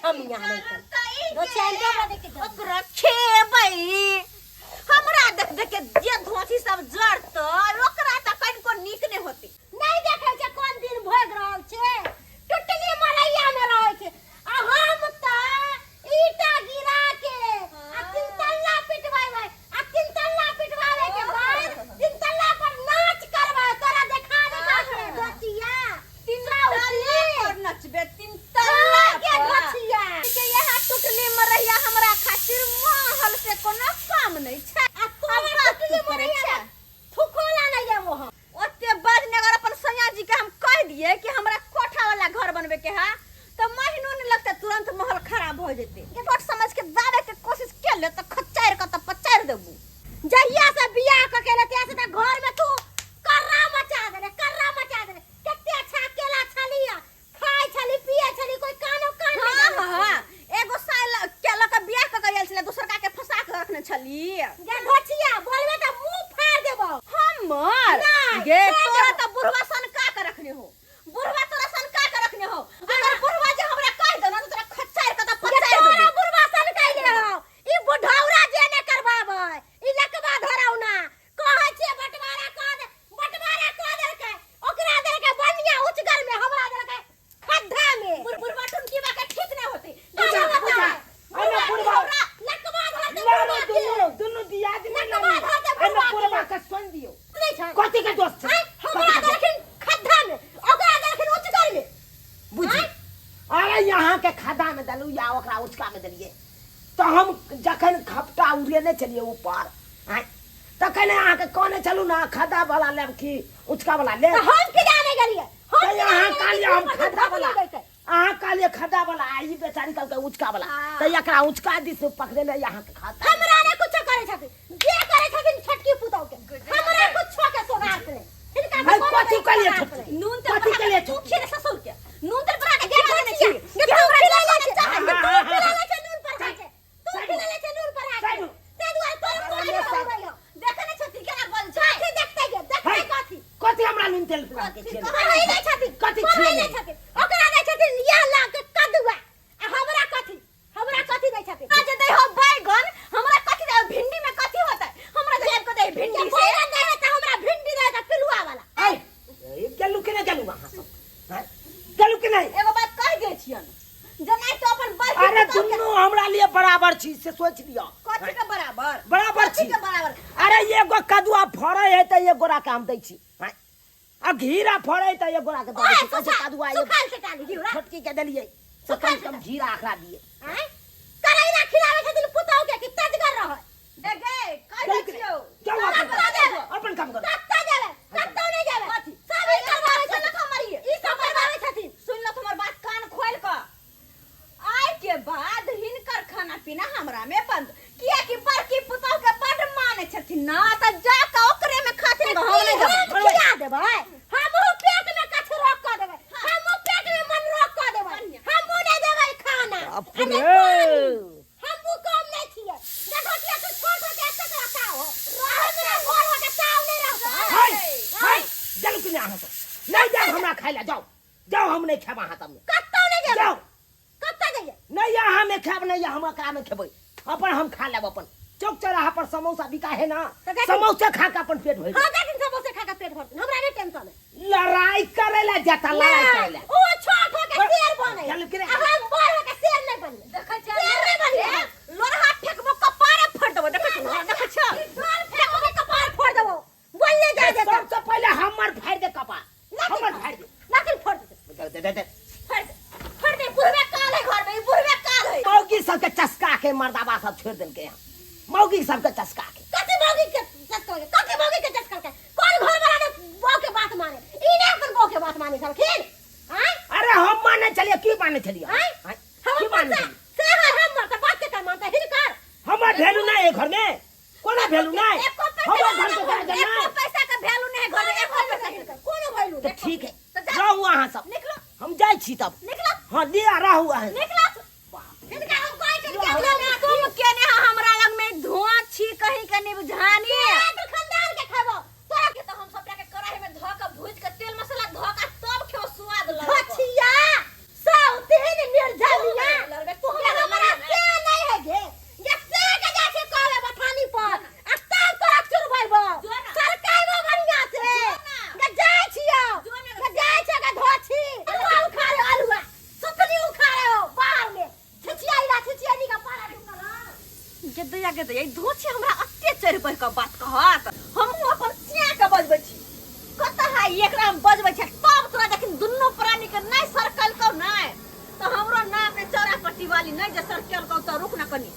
छमिया नहीं तो हमरा देख के ओकरा खेबै। हमरा देख देख के जे धोती सब जड़तै ओकरा तऽ कनिको नीक नहि होतै। नहीं देखै छै कोन दिन भोग रहल छै, टुटली मरैया में रहै छै। आ हम तऽ ईटा गिरा के आ तीन तल्ला पिटवाबै, आ तीन तल्ला पिटवावे के बाद तीन तल्ला पर नाच करबै, तोरा देखा देखा के धोतिया। तीन तल्ला पर नचबे, तीन तल्ला के पर। धोतिया के यहाँ टुटली मरैया हमरा खातिर महल से कोनो कम नहि छै। आ तोरा टुटली मरैया थुकोला नहीं जाबो हम। ओते बजनगर अपन सैया जी के हम कह दिए कि हमरा कोठा वाला घर बनबे के है तो महीनो नहीं लगते, तुरंत महल खराब हो जेते। छोट समझ के दाबे के कोशिश के ले तो खच्चार के तो पचार देबू। जहिया से बियाह क के लेते से त घर में तू कर्रा मचा देले, कर्रा मचा देले। कते अच्छा अकेला छलिया, खाय छली पिए छली, कोई कानो कान नहीं हाँ, जाने। हाँ, एगो साल केला के बियाह क के आयल छले, दोसर का के फंसा के रखने छली। गे घोचिया बोलबे त मुंह फाड़ देबो हमर। नहीं, गे छोड़ तोरा देबो। त बुढ़वा सन का के रखने हो, बुढ़वा तोरा सन का के रखने हो। अगर बुढ़वा जे हमरा कह देना त तोरा खच्चार के त पचार तोरा देबो। बुढ़वा सन कैले हो, ई बुढ़ौरा जे ने करबाबै, ई लकवा धरौना कहै छियै बंटवारा कह दे, बंटवारा कह देलकै, ओकरा देलकै बनिया उचगर में, हमरा देलकै खद्धा में। बुढ़वा टुनकी बा के ठीक ना होते। पूजा, बुढ़वा पूजा। अरे बुढ़वा। लकवा धरते लड़ो बुढ़वा के। दुनू, दुनू दियाद में लकवा लड़ू। धरते एमे बुढ़वा के। बुढ़वा के सुन दियौ। नहीं छै। कथी के दोष छै? आँय, हमरा कथी के दोष? देलखिन खद्धा में, ओकरा देलखिन उचगर में। बुझी। अरे यहाँ के खद्धा में देलू या ओकरा उचका में देलियै तऽ हम जखन खपटा उड़ेने छलियै ऊपर, आँय, तखन अहाँके कहने छलहुँ ने खद्धा वाला लेब कि उचका वाला लेब? तऽ हम की जाने गेलियै? हम तऽ की अहाँ जाने कहलियै गेलियै हम कि खद्धा वाला। ऊपर से दैतै? अहाँ कहलियै खद्धा वाला, आ ई बेचारी कहलकै उचका वाला। हाँ। तऽ एकरा उचका दिस पकड़ेने अहाँके खद्धा। हमरा नहि कुछो करै छथिन, जे करै छथिन छोटकी पुतहु के, हमरा कुछो के सोगात नहि। हिनका है, कोनो कथी नहि कहलियै सोगात छोटकी? नहि। नून तेल कथी बढ़ा के कहलियै तू छोटकी? खिले ससुर के नून तेल बढ़ा के गे खिला देने छी। गे कि तू हमरा खिलेले जे छै, चाहै तू तू खिलेले छै नून पर खाय छै, तू साइड खिलेले छै नून पर खाय छै। साइड ताहि दुआरे तोरा अरे कोई साइड। नहीं हो। देखै नहि छथिन केना बोल छै? कथी देखतै गे? देखतै है। कथी? कथी हमरा नून तेल पिला के कथी खियेने? पढ़ै नहि छथिन, कथी पढ़ै खियेने? नहि छथिन। ओकरा दै छथिन इएह लाग के कदुआ, आ हमरा कथी? हमरा कथी दै छथिन? आज दै हो बैगन, हमरा कथी दै? भिंडी में कथी होतै? हमरा जे आबि के दै भिंडी जे से। बैगन दै है तऽ हमरा भिंडी दै है पिलुआ वाला। ऐ, ए, गेलू कि नहि गेलू अहाँ सब? हैं? गेलू कि नहि? एगो बात कहि दै छियन, जेनाहि तो अपन बड़की अरे पुतहु के- दुनू हमरा लिए बराबर छी से सोच लिअ। कथी के बराबर? बराबर कथी छी। के बराबर? अरे एगो कदुआ फड़ै है तऽ एक गोरा के हम दै छी, हैं? आ घीरा फड़ै है तऽ एक गोरा के दऽ दै छी। कहै छै कदुआ एगो सुखाल से टाली घिउरा। छोटकी के देलियै से कम से कम घीरा एकरा दियै। आँय? करैला खिलाबै छथिन पुतहु के कि तजगर रहै। गे, गे, कहि दै छियौ। जाउ अपन कतऽ जेबै? अपन काम करू। कतऽ जेबै? कतौ नहि जेबै। कथी? सब ई करबाबै सुन छथिन। लथ हमर ई। ई सब करबाबै छथिन। सुन लथ हमर बात कान खोलि कऽ। आइ के बाद हिनकर खाना पीना हमरा में बंद, कियाकि बड़की पुतहु के बड माने छथिन ना, तऽ जा कऽ ओकरे में खाथिन, हम नहि देबै। हम खिया देबै, हमहूँ पेट में कचरो कऽ देबै, हमहूँ पेट में मन रोक कऽ देबै, हमहूँ नहि देबै खाना। बाप आ नहि रे। पानी। हमहूँ कम नहि छियै। देखो किया तू छोट हो के एतेक रताव हो। हमरा बड़ हो के ताव नहि रहतै। हाय, हाय, गेलू कि नहि अहाँ सब? नहि जाउ हमरा खाय लए, जाउ जाउ, हम नहि खायब अहाँ सबमे। कतौ नहि जेबै। जाउ। कतऽ जइयै? नहि अहाँ में खायब, नहि हम एकरा में खेबै, अपन हम खा लेब। अपन चौक चौराहा पर समोसा बिका है ना, तऽ देखी। समोसा खा के अपन पेट भरि हाँ, देखिन समोसे खा के पेट भरथिन, हमरा नहि टेंशन है। लड़ाई करे ला जाता, लड़ाई करे ला। ओ छोट हो के शेर बने, चल के रे। आ हम बड़ हो के शेर नहि बनिए। देखै छियै? शेर नहि बनिए। लोरहा फेकबो कपारे फोड़ देबो, देखै छियै? देखै छियै? ढोल फेकबो कपार फोड़ देबो। बोलले जा जेतौ। सबसे पहिले हमर फाड़ि दे कपार, हमर फाड़ि दे। लाकिन फोड़ दे। दे दे दे दे। फोड़ दे, फोड़ दे। बुढ़वे काल है घर में, ई बुढ़वे काल है। मौगी सबके चस्का के मर्दाबा सब छोड़ देलकै हन, मौगी सबके चस्का के। कथी मौगी के चस्का के? कथी मौगी के चस्का के? कोन घर वाला ने बहू के बात माने? ई ने अपन बहू के बात माने छलखिन? आँय? अरे हम माने छलियै, की माने छलियै? आँय? आँय? हम की अपन माने से छलियै? से है हमर तऽ बात के कर मानतै हिनकर? हमर वैल्यू नहि है घर में, कोना वैल्यू नहि? एको पैसा हमर के घर के वैल्यू गार्जियन एको नहि। पैसा के वैल्यू नहि है घर में, एको पैसा हिनकर कोनो वैल्यू तऽ नहि। ठीक है, तऽ जा। रहू अहाँ सब। निकलो। हम जाइ छी तब। निकलो। हाँ, लिअ, रहू अहाँ। निकलो। हिनका हम कहै छियनि कि हमरा तुम केने हमरा लग में धुआं छी कहीं के नहीं बुझानी। तोरा खानदान के खेबो तोरा के तो हम सबटा के कढ़ाई में धऽ के भूज के तेल मसाला धऽ के तब खेबो, स्वाद लगबो। धोछिया साउतीन निर्जनिया लड़बे गे दैया गे दैया, ई धोछी हमरा अते चढ़ि बढ़ि कऽ बात कहत। हमहूँ अपन सिया के बजबै छी। कतऽ है एकरा हम बजबै छी, तब तोरा जखन दुनू प्राणी के नहि सरकल कौ नहि तऽ हमरो नाम ने चौरा पट्टी वाली नहि जे सरकल कौ। तऽ रुक ना कनी,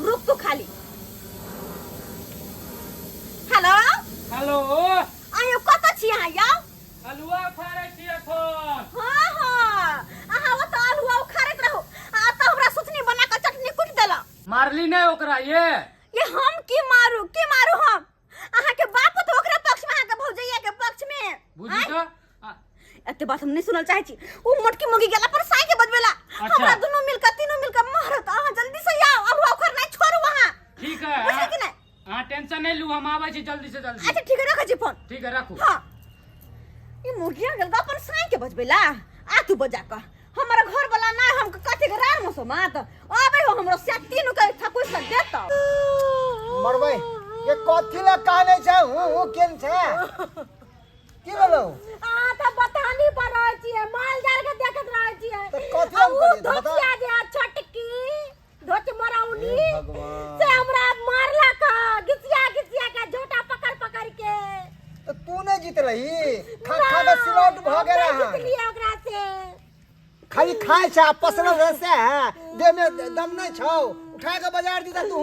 रुक तू खाली। हेलो। हेलो। आयो, कतऽ छी अहाँ यौ? हलुआ उखाड़ै छी एखन। हाँ हाँ, अहाँ ओतऽ अल्हुआ उखाड़ैत रहू आ एतऽ हमरा सुथनी बना कऽ चटनी कुटि देलक। मारली नहि ओकरा ये? ये हम की मारू, की मारू हम? अहाँ के बाप तो ओकरा पक्ष में, अहाँ के भौजैया के पक्ष में। बुझी तऽ एते बात हम नहीं सुनल चाहे छी। उ मोटकी मोगी गेला पर साई के बजबेला। हमरा दुनू मिलकर, तीनू मिलकर मारत। अहाँ जल्दी से आओ, अल्हुआ उखाड़ नहीं छोड़ू अहाँ। ठीक है। बुझलियै कि नहीं? अहाँ टेंशन नहीं लू, हम आबै छी जल्दी से जल्दी। अच्छा ठीक है, रखै छी फोन। ठीक है, राखू। हाँ, ई मुर्गिया गेल अपन साई के बजबेला। आ तू बजा कऽ हमर घर वाला ना हम कथी के रार मसोमात आबै हो, हमरो से तीनू के थकुस के देतौ। मरबै ये कथी ला काने छै? हूं हूं केन छै? की भेलौ? अहाँ तऽ बथानी पर रहै छियै, माल जाल के देखैत रहै छियै। तऽ कथी हम आ उ करियै तऽ बता। धोतिया जे आ छोटकी धोती मरौनी हे भगवान। से हमरा मारलक ह, घिसिया घिसिया के झोटा पकड़ पकड़ के। तऽ तू नहि जीतलही? खा खा के सिलौट भऽ गेल हम हन। नहि जीतलियै ओकरा से। खाली खाय छै आ पसरल रहे से है, देह में दम नहि छौ, उठा के बाजार दीता तू।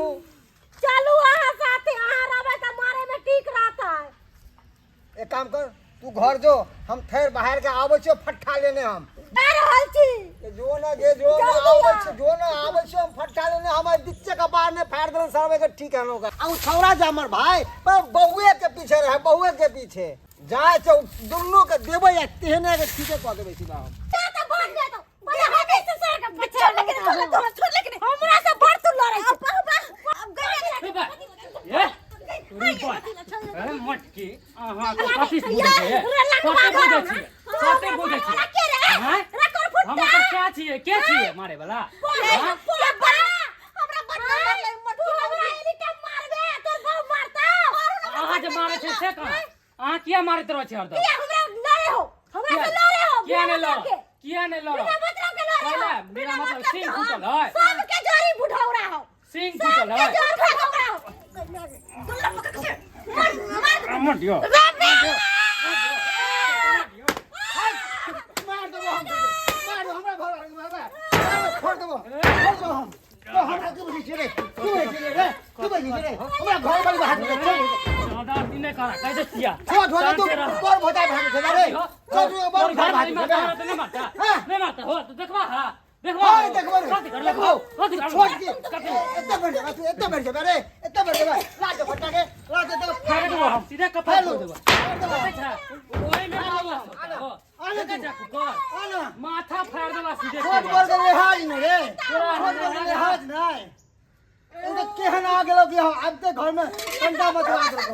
चलू अहाँ साथे, अहाँ रहबै तऽ मारे में ठीक रहतै। एक काम कर, तू घर जो, हम फेर बाहर के आबै छियो फट्ठा लेने हम। जा रहल छी। ए जो ना गे, जो ना। जल्दी आबै आ। छी, जो ना, आबै छी हम फट्ठा लेने। हमर बिच्चे के बाहर ने फाड़ देलन सरवे के। ठीक है होगा। आ उ छौड़ा जे हमर भाई पर बहुए के पीछे रहे, बहुए के पीछे जाय छै, उ दुन्नू के देबै आ तेहने के ठीके कऽ देबै सीधा हम। जा तऽ भाग जा तऽ। बोले हमे से सर के बच्चा छोड़ लेकिन, छोड़ लेकिन, छोड़ लेकिन। हमरा से बड़ तू लड़ै छै। अब अब गए। ए बा, ये तोरी बा। ए मटकी, अहाँ के कथी से बुझै छियै? कथी बुझै छियै? कथी बुझै छियै? आँय? हम ओकर क्या छियै? के छियै मारे वाला? आँय? हमरा बच्चा मारलै तू हमरा एनी टाइम मारबे, तोर बाप मारता। अहाँ जे मारै छै से कहाँ? अहाँ किया मारैत रहै छियै हरदम? किया हमरा लड़े हो? हमरा से लड़े हो? किया बिना नहि लड़ मतलब के। किया नहि लड़? बिना मतलब के लड़े हो। पहिले बिना बिना मतलब मतलब सिंह के फूटल हम है। सबके जड़ी बुढ़ौरा हो। सिंह फूटल सबके है। जड़ बुढ़ौरा हो। दुल्ला पकड़ के मार मार। मर दियो। मार देबो हम, मार देबो, हमरा घर मार, छोड़ देबो, छोड़ देबो हम। तो हमरा की बुझै छियै रे? की बुझै छियै रे? की बुझै छियै रे? हमरा घर वाली हाथ में छोड़। ज्यादा अथी नहि करा, कहि दै छियै। छोड़ छोड़, तू बड़ भोजा भाग छै रे। छोड़, बड़ तोर भोजा घर भाग वाली छै। मारता तऽ नहि मारता? हाँ। नहि मारता हो तऽ देखबा, हा देखबा। हाय, देखबो रे। कथी करलक? देखबो। कथी करलक? छोड़ के। कथी? एते बैठ जेबे तू, एते बैठ जेबे रे, एते बैठ जेबे। ला दे फट्टा के, ला दे तो। फाड़ि देबो हम, सीधे कपार हेलो। फोड़ि देबो। फाड़ि देबो। देखै छै? ओहिमे देबो। हो। आने देखै तू। छै कुकर? आना। माथा फाड़ि देबा सीधे। छोट बड़ के लिहाज नहि रे, तोरा छोट बड़ के लिहाज नहि। ई तऽ केहन आ गेलौ कि हम आबिते घर में कंटा मचवा देलकौ।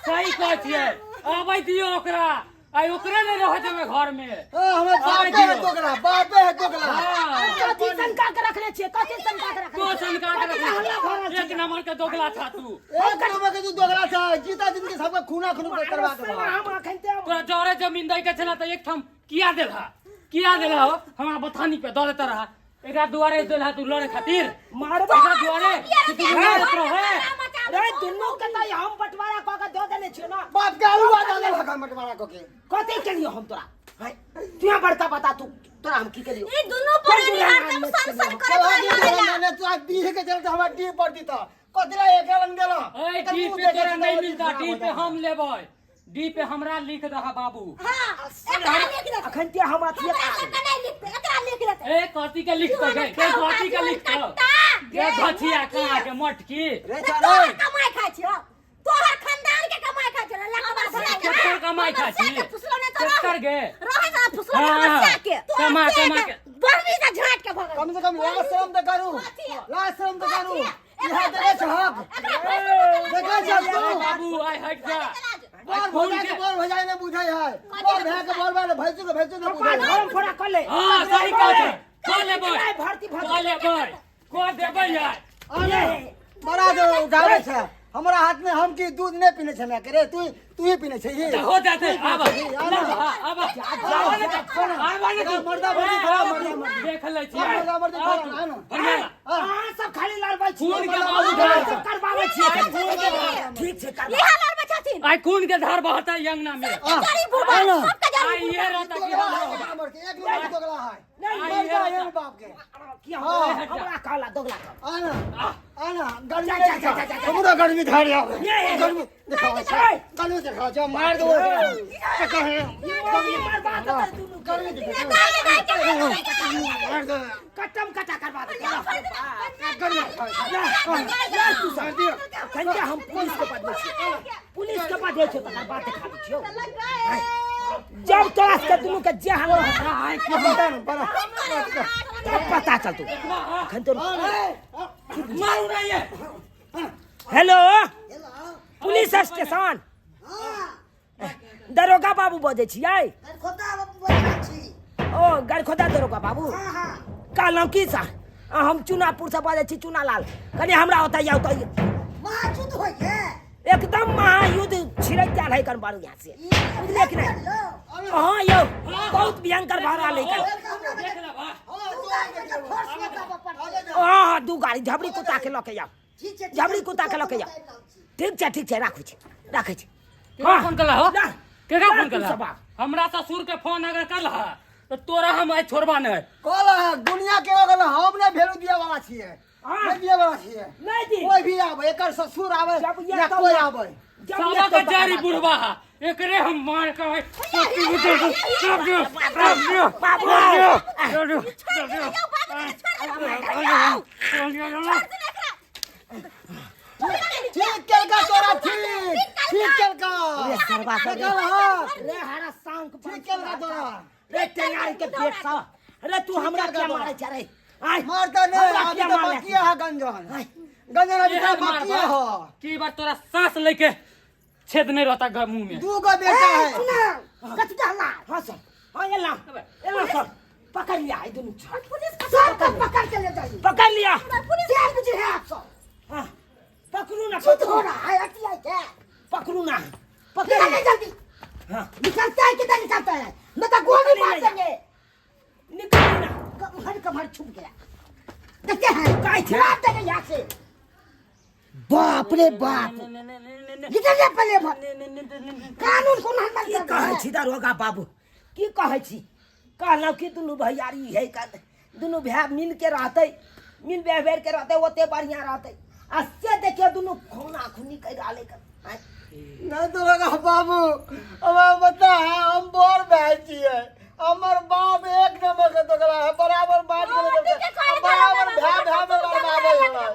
सही कहै छियै, आबै दियौ ओकरा। आइ ओकरे नहि रहऽ देबै घर में। ए, हमर बापे है दोगला, बापे है दोगला। हाँ। कथी शंका के रखने छियै? कथी शंका के रखने तो छियै? शंका के रखने छियै। एक नंबर के दोगला छा तू। एक नंबर के तू दोगला छ, जीता जिंदगी सबके खूना खून करवा साला देबो। हम अखन ते तोरा जरे जमीन दै के छला तऽ एक ठाम किया देलहा? किया देलहा हो? हमरा बथानी पे दऽ देता रहा। एकरा दुआरे देलहा तू लड़े खातिर? मारबा। एकरा दुआरे तू तू लड़ैत रहे। रे, दुनू के तऽ हम बंटवारा कऽ के दऽ देने छियै ना। बाप के आलू दऽ देलक हम बंटवारा कऽ के। कथी केलियो हम तोरा? हैं? तू यहाँ बड़का बता तू, तोरा हम की केलियो? ई दुनू प्राणी हरदम सन सन करैत चल आगे रहेला। चल, ने तू आज डीह के चलते हमरा डीह पर दीता, कथी ला एक रंग देला? ए, एकर डी मुँह पे देखे तोरा छी नहीं तऽ मिलता, खराब डी हो पे जाए। हम लेबै, डी पे हमरा लिख दहा बाबू। हाँ, एकरा लिख देतै। अखन ते हम अथिये हमरा करा सबके नहि लिखतै, एकरा लिख देतै। ए, कथी के लिखतै गे? के कथी के लिखतौ गे? घचिया कहाँ के मटकी? रे रे, चल तोहर रे। कमाई खाइ छियौ, तोहर खानदान के कमाई खाइ छियौ, लकवा धरा के। केकर कमाई खाइ छी? फुसलो ने तो केकर गे? रहे ना फुसलो ने हाँ, हमर सिया के। तोहर कमा से कमा के के बहनी से झाँट के भगल। कम से कम लाज शरम तऽ करू, लाज शरम तऽ करू। इएह देखै छहक, देखै छहक तू? बाबू, आइ हट जा। बड़ भौजा के बड़ भौजाई नहि बुझै है, बड़ भाय के बड़ भाय, भैंसुर के भैंसुर नहि बुझै कपार है। भरम फोड़ा कऽ ले। हाँ, सही कहै छै। कऽ लेबै, भर्ती भऽ कऽ लेबै, कऽ देबै यार। आने बड़ा जो उठाबै छै हमरा हाथ में, हम की दूध नहि पीने छै के रे? तू तू ही पीने छै। तऽ हो जाते, आब आब आब आब मर्दा मर्दी खड़ा, मर्दा मर्दी। देख लै छी। मर्दा मर्दी खड़ा, आनो। बढ़िया। अहाँ सब खाली लड़बै छी। खून के बाबू धार सब करवाबै छियै ठीक छै करवा इहा लड़बै छथिन आइ खून के धार बहता अंगना में सबके जड़ी बुढ़बा सबके जड़ी आइ ये रहता कि हम एक नंबर के एक नंबर के दोगला है नहीं, मर जा ये बाप के की हमरा कहला दोगला कह आना आना गर्मी जा, जा, जा, जा, जा। हमरो गर्मी धार आवे ये, ये। गर्मी देखाओ ए। गर्मी देखाओ जा मार दो चक्कर है गर्मी मरवा देतै दुनू के। गर्मी देखाओ मार दो कटम कटा करवा दे गर्मी देखाओ तू सब कनिका हम पुलिस के पास जाइ छियै पुलिस के पास जाइ छियै तकर बाद देखा दै छियौ जब तोरा सबके दुनू के जे हाल रहत आइ की पता नहीं पता तब पता चलतौ अखन तो मारू नहीं ये हेलो पुलिस स्टेशन दरोगा बाबू बजै छियै ओ गरखोदा दरोगा बाबू कहलहुँ की सर हम चुनापुरसँ बजै छी चुनालाल कनि हमरा ओतऽ आउ तऽ एकदम महायुद्ध छिड़क गेल है कन बारू यहाँ से बुझलियै कि नहि हाँ यौ बहुत भयंकर भऽ रहल है कन देख ले बा हाँ हाँ दू गाड़ी झबरी कुत्ता के लऽ के जाउ झबरी कुत्ता के लऽ के जाउ ठीक छै ठीक छै राखू छी राखै छी केकरा फोन कला हो ना, केकरा ना फोन तू कला सब आब। हमरा ससुर के फोन अगर कल तो तोरा हम आइ छोड़बा नहीं कहल है दुनिया के अगर हम नहीं भेलू दिया वाला छियै हाँ। नहीं दिया वाला छियै नहीं दी। कोई भी आवे एकर ससुर आवे जब ये या तो कोई ना- आवे जब साला ये के तो जारी बात- बुढ़वा हा एकरे हम मार के आइ बाबू ठीक केलका तोरा ठीक ठीक केलका रे सरवा सब देखल हाथ रे हरा सांक ठीक केलका तोरा रे टेंगारी के पेट सब रे तू हमरा क्या मारे छ रे आय मारता नहीं हमरा अभी किया तो मारले बाकी है गंजन गंजन अभी तो बाकी है की बार तोरा सांस लेके छेद नहीं रहता मुंह में दू गो बेटा है कथी कहला हां सर हां एला एला सर पकड़ लिया ई दुनू पुलिस सबको पकड़ के ले जाइए पकड़ लिया पुलिस जेल में है आप सब हाँ पकड़ू ना शुद्ध हो रहा है अति है क्या पकड़ू ना पकड़ निकल लिया। जल्दी हाँ निकलता है किधर निकलता है मैं तो गोली मार देंगे निकल ना कमर कमर छुप गया देखते हैं काय छे? छुड़ा देंगे यहाँ से बाप रे बाप निकल जा पहले भर कानून को ना की कहै छी दरोगा बाबू की कहै छी कहलहुँ कि दुनू भैयारी है कर दुनू भाय मिल के रहतै मिल व्यवहार के रहतै ओते बढ़िआँ रहतै आ से देखियौ दुनू खूना खूनी करि रहलै आँय। नहीं तो लगा बाबू अब बता है हम बोर भाई छियै हमर बाप एक नंबर के दोगला है बराबर बात करे बराबर भाई भाई में लड़ावे होला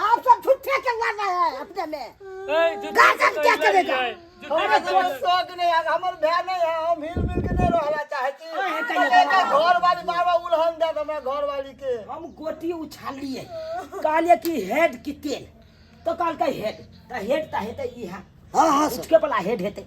आप सब झूठे के लड़ रहे हैं अपने में गार्जियन क्या करेगा? हमरा कोनो शौक नहीं है हमर भाई नहीं है हम हिल मिल के नहीं रहला चाहे छी अहें कहियो। घर वाली बाबा उलहन दे हमरा घर वाली के हम गोटी उछालिए कहलिए कि हेड की तेल तो कहलकै हेड तऽ हेड तऽ हेतै ई है हाँ हाँ उचके वाला हेड हेतै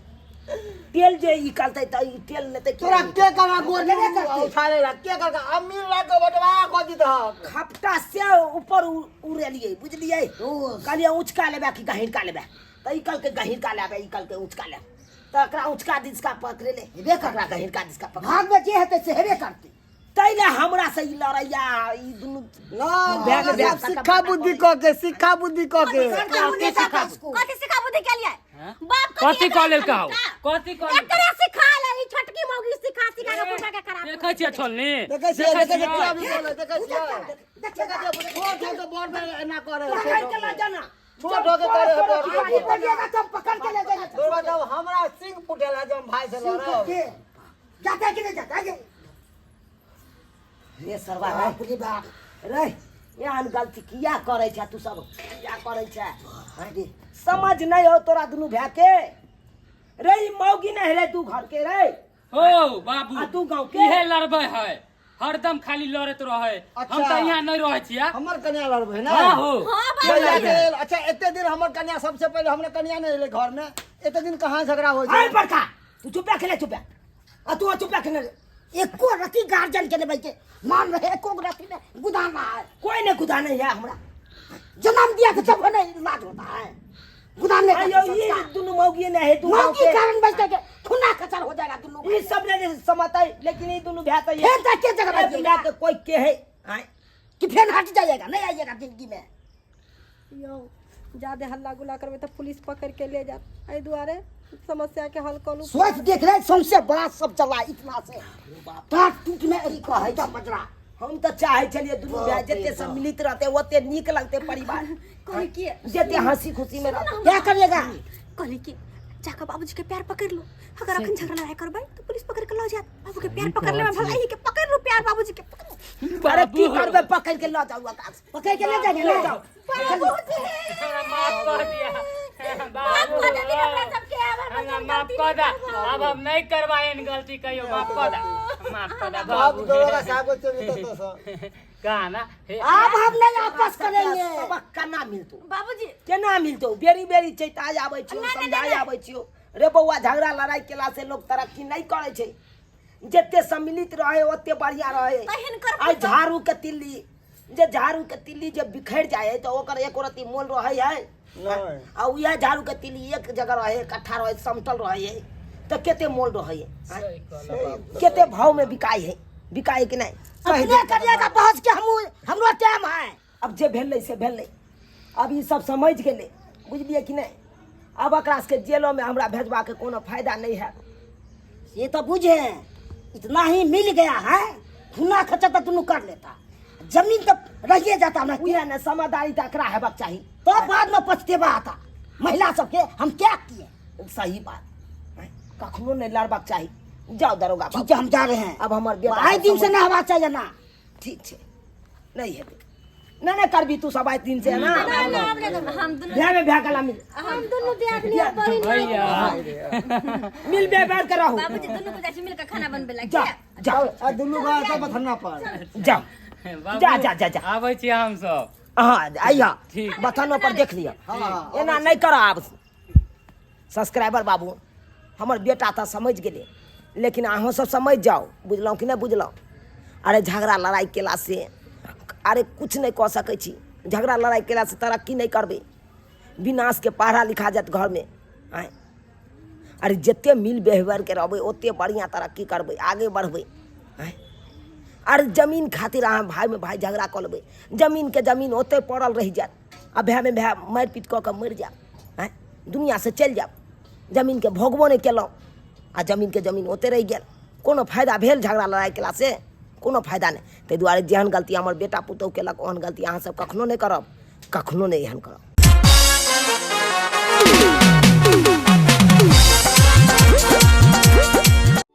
तेल जे ई कहलतै तऽ ई तेल लेतै तोरा के करा गोटी लेबे करतै। उछाले ला के करका अमीर ला के बटवा को दी दहक खपटा से ऊपर उड़ेलियै बुझलियै कहलियै ऊँचका लेबै कि गहींरका लेबै तऽ ई कहलकै गहींरका लेबै ई कहलकै ऊँचका लेबै तऽ एकरा ऊँचका दिसका पकड़ेलै हेबे कररा गहींरका दिसका पकड़ भाग में जे हेतै से हेबे करतै ताहि लए हमरा से ई लड़ैया ई दुनू ना भए गेल, सब सिक्खा बुद्धि क के सिक्खा बुद्धि क के कथी सिखा बुद्धि के लिए बाप कथी कऽ लेल कहू कथी कऽ लेल एकरे सिखा ले ई छोटकी मौगी सिखा सिखा के बुढ़ा के खराब देखै छियै छोलनी देखै छियै देखै छियै क्या भी बोले देखै छियै देखिए छोट हो के बोर में एना करे पकड़ के ला जाना छोट हो के करे है बोर में। बोलिएगा तो हम पकड़ के ले जाएंगे तोरा जब हमरा सिंह फुटेला जब हम भाई से लड़ब के जाता है कि नहीं जाता है रे सरवा रे बाप रे बाप रे एहन गलती किया करै छै तू सब किया करै छै रे समझ नहि हो तोरा दुनू भाय के रे ई मौगी नहि रे तू घर के रे हो बाबू आ तू गाँव के? इहे लड़बै है हरदम खाली लड़ैत रहै हम अच्छा। तऽ यहाँ नहि रहै छियै हमर कन्या लड़बै ने हाँ हो हाँ बाबू कन्या के अच्छा एते दिन हमर कन्या सबसे पहिले हमर कन्या नहि एलै घर में एते दिन कहाँ झगड़ा होइ आय छै बड़का तू चुप खेले चुप आ तू चुप खेले एको रति गार्जियन के लेबै के मान रहे एको रति में गुदाना है कोई नहीं गुदा नहीं है हमरा जन्म दिया तो तब नहीं इलाज होता है गुदाने का अयो ये संस्कार। दुनू मौगी नहीं है तू मौगी कारण बचते के खुना खचर हो जाएगा दुनू ई सब नहीं समझता लेकिन ई दुनू भाई तो ये फिर जाके झगड़ा दुनिया के कोई के है आय कि फिर हट जाइएगा नहीं आइएगा जिंदगी में यौ जादे हल्ला गुल्ला करबै तऽ पुलिस पकड़ि के ले जायत एहि दुआरे समस्या के हल करू सोच देख रहे सौंसे बात सब चला इतना से टाट टूट में अरी कहै त बजरा हम तऽ चाहै छलियै दुनू भाय जते सम्मिलित रहते ओते नीक लगते परिवार कहली कि जते हंसी खुशी में रहते क्या करिएगा कहली कि जाकर बाबूजी के पैर पकड़ लो अगर अखन झगड़ा लड़ाई करबै तो पुलिस पकड़ के लऽ जायत बाबू के पैर पकड़ लेबै भला के पकड़ लो पैर बाबूजी के पकड़ अरे की करबै पकड़ के लऽ जाउ आकाश पकड़ के ले जाइए ले जाओ हमरा माफ कर दिया माफ बाबू कऽ देथिन हमरा सबके आब हमर हमरा जौन माफ गलती कऽ दा नहि करब। आब हम नहीं करबा एहन गलती कहियो माफ कऽ दा माफ कऽ दा बाप बाबू दरोगा साहब को चल तो सर कहा ना हे अब हम नहीं आपस करेंगे सबक केना मिलतो बाबूजी केना मिलतो बेरी बेरी चैताय आबै छियो समझाय आबै छियो रे बौआ झगड़ा लड़ाई केला से लोग तरक्की नहीं करै छै जते सम्मिलित रहे ओते बढ़िया रहे तहन कर आइ झाड़ू के तिल्ली जे झाड़ू के तिल्ली जे बिखर जाए है तो ओकर एको रत्ती मोल रहे है नहीं। आ उएह झाड़ू के तिल्ली एक जगह रहे इकट्ठा रहे समतल रहे है तो कते मोल रहे है सही कहला बाबू कते भाव में बिकाय है बिकाय कि नहीं अपने करिएगा बहस के हम हमरो टाइम है अब जे भेलै से भेलै अब ई सब समझ गेलै बुझलियै कि नहि अब एकरा सबके जेलोमे हमरा भेजबाके कोनो फायदा नहि है ये तो बुझे इतना ही मिल गया है खुना खर्चा तो दोनों कर लेता जमीन तो रहिए जाता ना उएह ने समझदारी तऽ एकरा हेबाक चाही तो बाद में पछतेवा आता महिला सबके हम क्या किए सही बात हैं? कखनो नहि लड़बाक चाही जाउ दरोगा ठीक है हम जा रहे हैं अब हमर बेटा आए दिन से ना हवा चाहिए ना ठीक छै नहि हेतै नहि नहि करबी तू सब आइ दिन से ना हम दुनू भए में भए गला मिल हम दुनू दियादनी और बहिन भैया मिल बे बैठ के रहू बाबूजी दुनू को जाइ मिलकर खाना बनबे ला जा जा आ दुनू गाय सब बथन्ना पर जा बाबू, जा, जा, जा, जा। आबै छी हम सब हाँ आइया ठीक। बथानो पर देख लिअ हाँ एना नहि कर आब सब्सक्राइबर बाबू हमर बेटा तऽ समझ गेलै लेकिन अहूँ सब समझ जाउ बुझलहुँ कि नहि बुझलहुँ अरे झगड़ा लड़ाइ केलासँ अरे किछु नहि कऽ सकै छी झगड़ा लड़ाइ केलासँ तरक्की नहि करबै विनाशके पढ़ा लिखा जायत घरमे आँय अरे जतेक मिल व्यवहारके रहबै ओतेक बढ़िआँ तरक्की करबै आगे बढ़बै आँय अरे जमीन खातिर अहाँ भायमे भाय झगड़ा कऽ लेबै जमीनके जमीन ओतहि पड़ल रहि जायत आ भायमे भाय मारि पीट कऽ कऽ मरि जायब आँय दुनिआँसँ चलि जायब जमीनके भोगबो नहि केलहुँ आ जमीनके जमीन ओतहि रहि गेल कोनो फायदा भेल झगड़ा लड़ाइ केलासँ कोनो फायदा नहि ताहि दुआरे जेहन गलती हमर बेटा पुतहु केलक ओहन गलती अहाँसभ कखनो नहि करब कखनो नहि एहन करब